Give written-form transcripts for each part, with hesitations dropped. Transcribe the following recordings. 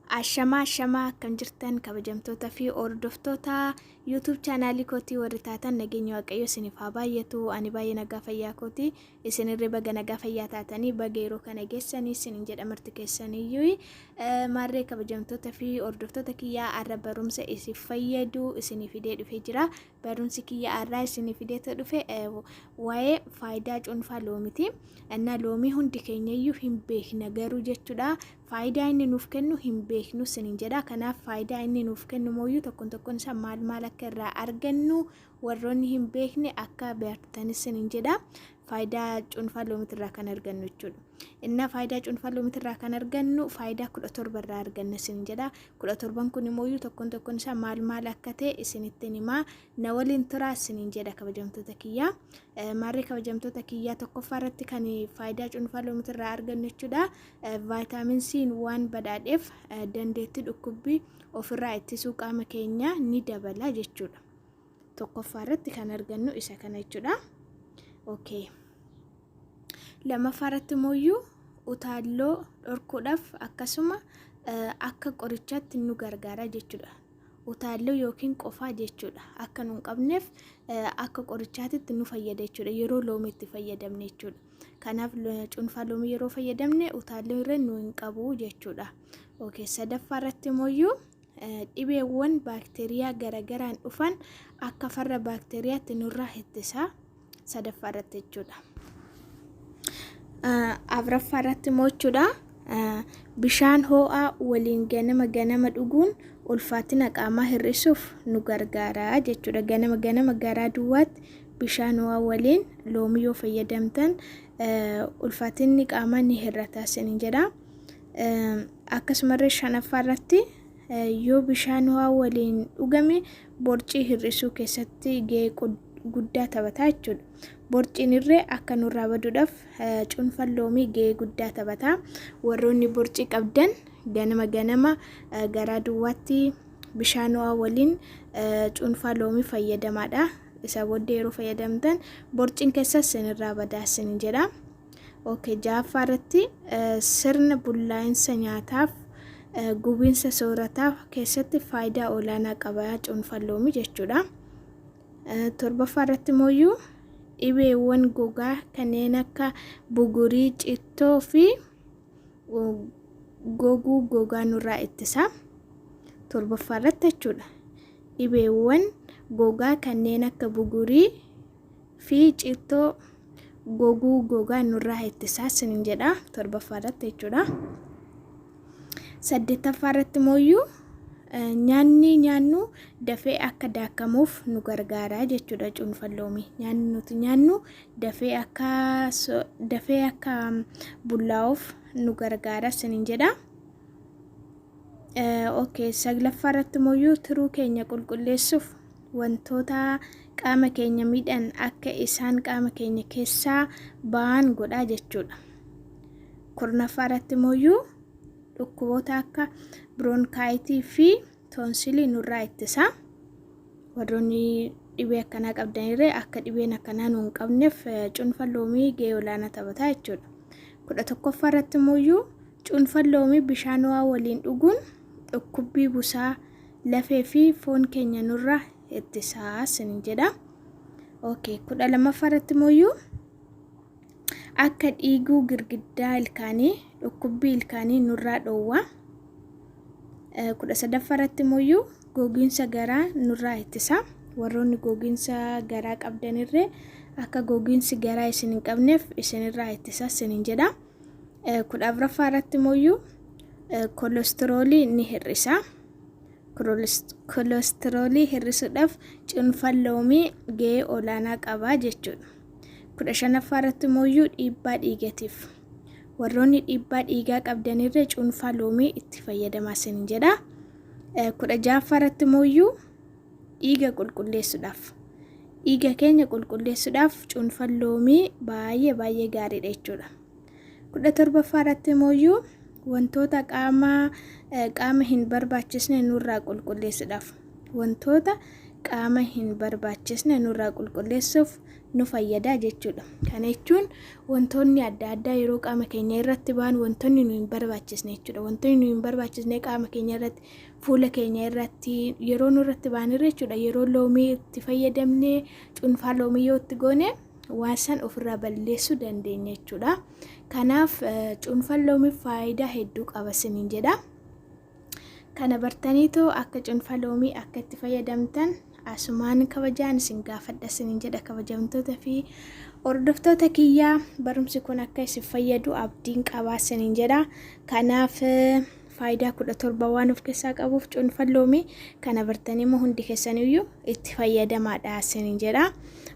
Ashamaa ashamaa, akkam jirtan kabajamtoota fi hordoftoota YouTube chaanaalii kootii warri taatan? Nageenya Waaqayyo isiniif haa baay'atu. Ani baay'ee nagaa fayyaa kooti. Isinirree baga nagaa fayyaa taatanii, baga yeroo kana geessanii isinin jedha marti keessaniyyuu. Maarree kabajamtoota fi hordoftoota kiyyaa, har'a barumsa isin fayyadu isinii fidee dhufee jira. Barumsi kiyya har'aa isinii fideetoo dhufe waa'ee faayidaa cuunfaa loomiti. Innaa loomii hundi keenyayyuu hin beekna, garuu jechuudha faayidaa inni nuuf kennu hin beeknu isiniin jedha. Kanaaf faayidaa inni nuuf kennu mooyyuu tokkoon tokkoon isaa maal maal akka irraa argannu warroonni hin beekne akka beektan isiniin jedha. Faayidaa cuunfaa loomitirraa kan argannu jechuudha. Innaa faayidaa cuunfaa loomitirraa kan argannu faayidaa 17 irraa arganna isiniin jedha. 17n kun immoo tokkoon tokkoon isaa maal maal akka ta'e isinittiin himaa, na waliin turaa isiniin jedha kabajamtoota kiyyaa. Maarree kabajamtoota kiyyaa, tokkoffaa irratti kan faayidaa cuunfaa loomitirraa argannu jechuudha. Vitamin C'n waan badhaadheef dandeettii dhukkubbii ofirraa ittisuu qaama keenyaa ni dabala jechuudha. Tokkoffaa irratti kan argannu isa kana jechuudha. Okay. Lammaffaa irratti immoo utaalloo dhorkuudhaaf akkasuma akka qorichaatti nu gargaara jechuudha. Utaalloo yookiin qofaa jechuudha. Akka nu hin qabneef akka qorichaatitti nu fayyada jechuudha. Yeroo loomii itti fayyadamne jechuudha. Kanaaf cuunfaa loomii yeroo fayyadamne utaalloo irra nu hin qabu jechuudha. Okay, sadaffaa irratti immoo dhibeewwan baakteeriyaa garagaraan dhufan akka farra baakteeriyaatti nurraa ittisa sadaffaa irratti jechuudha. Afuraffaa irratti immoo jechuudha, bishaan ho'aa waliin ganama ganama dhuguun ulfaatina qaamaa hir'isuuf nu gargaara jechuudha. Ganama ganama garaa duwwaatti bishaan ho'aa waliin loomii yoo fayyadamtan ulfaatinni qaamaa ni hir'ata isiniin jedha. Akkasumallee shanaffaa irratti yoo bishaan ho'aa waliin dhugame borcii hir'isuu keessatti gahee guddaa taphata jechuudha. Borciin irree akka nurraa baduudhaaf cuunfaan loomii gahee guddaa taphata. Warroonni borcii qabdan ganama ganama garaa duwwaatti bishaan ho'aa waliin cuunfaa loomii fayyadamaadha. Isa booddee yeroo fayyadamtan borciin keessas isinirraa badaa isin jedha. Okay, ja'affaa irratti sirna bullaa'insa nyaataaf gubiinsa soorataa keessatti faayidaa olaanaa qaba cuunfaan loomii jechuudha. Torbaffaa irratti immoo dhibeewwan gogaa kanneen akka bugurii, cittoo fi goguu gogaa nurraa ittisa. Torbaffaa irratti jechuudha. Dhibeewwan gogaa kanneen akka bugurii fi cittoo, goguu gogaa nurraa ittisaa isiniin jedha torbaffaa irratti jechuudha. Saddeettaffaa irratti immoo nyaanni nyaannu dafee akka daakamuuf nu gargaara jechuudha cuunfaan loomii. Nyaanni nuti nyaannu dafee akka bullaa'uuf nu gargaara isiniin jedha. Okay, saglaffaa irratti immoo tiruu keenya qulqulleessuuf wantoota qaama keenya miidhan akka isaan qaama keenya keessaa ba'an godhaa jechuudha. 10ffaa irratti immoo dhukkuboota akka biroonkaayitii fi toonsilii nurraa ittisa. Warroonni dhibee akkanaa qabdanirree akka dhibeen akkanaa nu hin qabneef cuunfaan loomii gahee olaanaa taphata jechuudha. 11ffaa irratti immoo cuunfaan loomii bishaan ho'aa waliin dhuguun dhukkubbii busaa, lafee fi foon keenya nurraa ittisaa isin jedha. Okay, 12ffaa irratti immoo akka dhiiguu girgiddaa ilkaanii, dhukkubbii ilkaanii nurraa dhoowwa. 13ffaa irratti immoo gogiinsa garaa nurraa ittisa. Warroonni gogiinsa garaa qabdanirree akka gogiinsi garaa isin hin qabneef isinirraa ittisa isinin jedha. 14ffaa irratti immoo kolestiroolii ni hir'isa. Kolestiroolii hir'isuudhaaf cuunfaan loomii gahee olaanaa qaba jechuudha. 15ffaa irratti immoo dhiibbaa dhiigatiif. Warroonni dhiibbaa dhiigaa qabdanirree cuunfaa loomii itti fayyadamaa isin jedha. 16ffaa irratti immoo dhiiga qulqulleessuudhaaf. Dhiiga keenya qulqulleessuudhaaf cuunfaan loomii baay'ee baay'ee gaariidha jechuudha. 17ffaa irratti immoo wantoota qaama hin barbaachisne nurraa qulqulleessuudhaaf. Wantoota qaama hin barbaachisne nurraa qulqulleessuuf nu fayyada jechuudha. Kana jechuun wantoonni adda addaa yeroo qaama keenya irratti ba'an wantoonni nu hin barbaachisne jechuudha. Wantoonni nu hin barbaachisne qaama keenya irratti, fuula keenya irratti yeroo nurratti ba'an irra jechuudha. Yeroo loomii itti fayyadamne, cuunfaa loomii yoo itti goone waan san ofirraa balleessuu dandeenya jechuudha. Kanaaf cuunfaan loomii faayidaa hedduu qaba isiniin jedha. Kana bartaniitoo akka cuunfaa loomii akka itti fayyadamtan asumaan kabajaan isin gaafadha isiniin jedha. Kabajamtoota fi hordoftoota kiyyaa, barumsi kun akka isin fayyadu abdiin qabaa isiniin jedha. Kanaaf faayidaa 17 waan of keessaa qabuuf cuunfaan loomii kana bartanii immoo hundi keessaniyyuu itti fayyadamaadha isiniin jedha.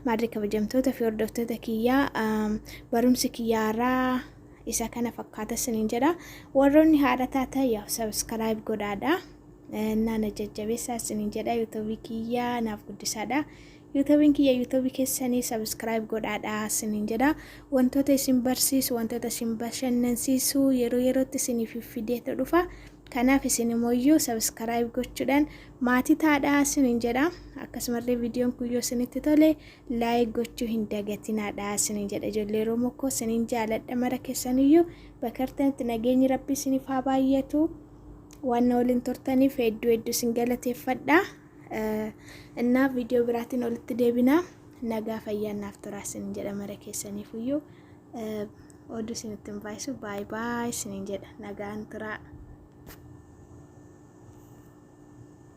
Maarri kabajamtoota fi hordoftoota kiyyaa, barumsi kiyyaarraa isa kana fakkaata isiniin jedha. Warroonni haadha taatan yaa subscribe godhaadha. Naana jajjabeessaa isiniin jedha. Yuutuubii kiyyaa naaf guddisaadha. Yuutuubiin kiyya yuutuubii keessanii, subscribe godhaadha isiniin jedha. Wantoota isin barsiisu, wantoota isin bashannansiisu yeroo yerootti isiniif fideetu dhufa. Kanaaf isin immoo subscribe gochuudhaan maatii taadhaa isiniin jedha. Akkasumallee viidiyoon kun yoo isinitti tole like gochuu hin dagatinaadha isiniin jedha. Ijoollee Oromoo koo, isiniin jaaladha mara keessaniyyuu. Bakka jirtanitti nageenyi Rabbi isiniif haa baay'atu. Waan na waliin turtaniif hedduu hedduu isin galateeffadha. Innaa viidiyoo biraatiin olitti deebina. Nagaa fayyaan naaf turaa isiniin jedha mara keessaniifuyyuu. Oduu isinitti hin baay'isu, baay'ee baay'ee isiniin jedha, nagaan turaa.